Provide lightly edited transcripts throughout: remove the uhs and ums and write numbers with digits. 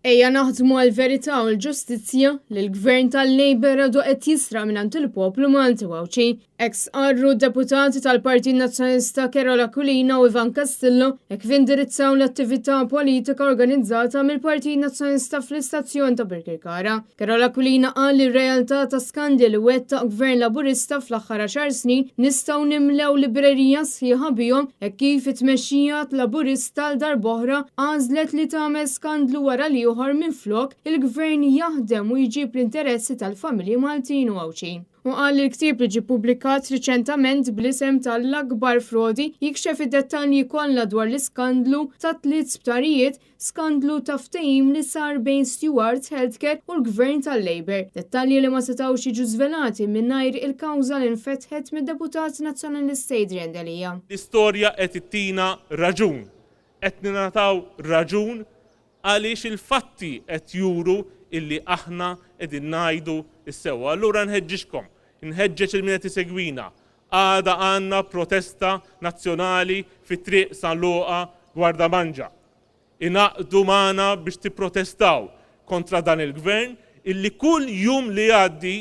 Ejja naħdmu għall-verità u l-ġustizzja li l-Gvern tal-Labour għadu qed jisraq mingħand il-poplu Malti u Għawdxi. Hekk stqarru d-deputati tal-Partit Nazzjonalista Karol Aquilina u Ivan Castillo hekk kif indirizzaw l-attività politika organizzata mill-Partit Nazzjonalista fl-istazzjon ta' Birkirkara. Karol Aquilina qal li r-realtà ta' skandli li wettaq Gvern Laburista fl-aħħar għaxar snin nistgħu nimlew librerija sħiħa bihom hekk kif it-tmexxija Laburista għal darb'oħra għażlet li tagħmel skandlu wara l-ieħor minflok il-Gvern jaħdem u jġib l-interessi tal-familji Maltin u Għawdxin. Hu qal li l-ktieb li ġie ppubblikat riċentament bl-isem ta' L-Akbar Frodi jikxef id-dettalji kollha dwar l-iskandlu tat-tliet sptarijiet skandlu ta' ftehim li sar bejn Steward Healthcare u l-Gvern tal-Labour, dettalji li ma setgħux jiġu żvelati mingħajr il-kawża li nfetħet mid-Deputat Nazzjonalista Adrian Delia. L-istorja qed ittina raġun. Qed ningħataw raġun għaliex il-fatti qed juru illi aħna qegħdin ngħidu s-sewwa. Allura nħeġġiġkom, inħeġġeġ lil min qed isegwina, għada għandna protesta nazzjonali fi Triq San Luqa, Gwardamanġa. Ingħaqdu magħna biex tipprotestaw kontra dan il-Gvern illi kull jum li jgħaddi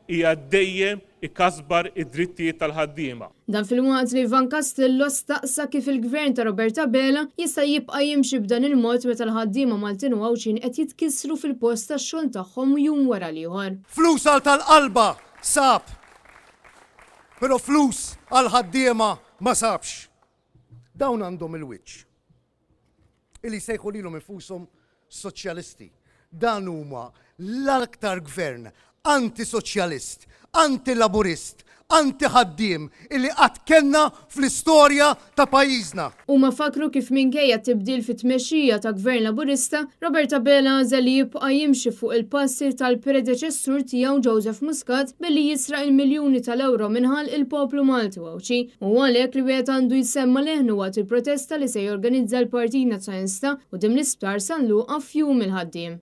qiegħed dejjem ikasbar id-drittijiet tal-ħaddiema. Dan filwaqt li Ivan Castillo staqsa kif il-Gvern ta' Robert Abela jista' jibqa' jimxi b'dan il-mod meta l-ħaddiema Maltin u Għawdxin qed jitkissru fil-post tax-xogħol tagħhom jum wara l-ieħor. Flus għal tal-qalba sab, però flus għall-ħaddiema ma sabx. Dawn għandhom il-wiċċ illi jsejħu lilhom infushom soċjalisti. Dan huma l-aktar gvern anti-soċjalist, anti-laburist, anti-ħaddiem illi qatt kellna fl-istorja ta' pajjiżna. Huma fakkru kif minkejja t-tibdil fit-tmexxija ta' Gvern Laburista, Robert Abela għażel li jibqa' jimxi fuq il-passi tal-predeċessur tiegħu Joseph Muscat billi jisraq il-miljuni tal-ewro minn ħalq il-poplu Malti u Għawdxi. U hu għalhekk li wieħed għandu jsemma' leħnu waqt il-protesta li se jorganizza l-Partit Nazzjonalista quddiem l-Isptar San Luqa f'Jum il-Ħaddiem.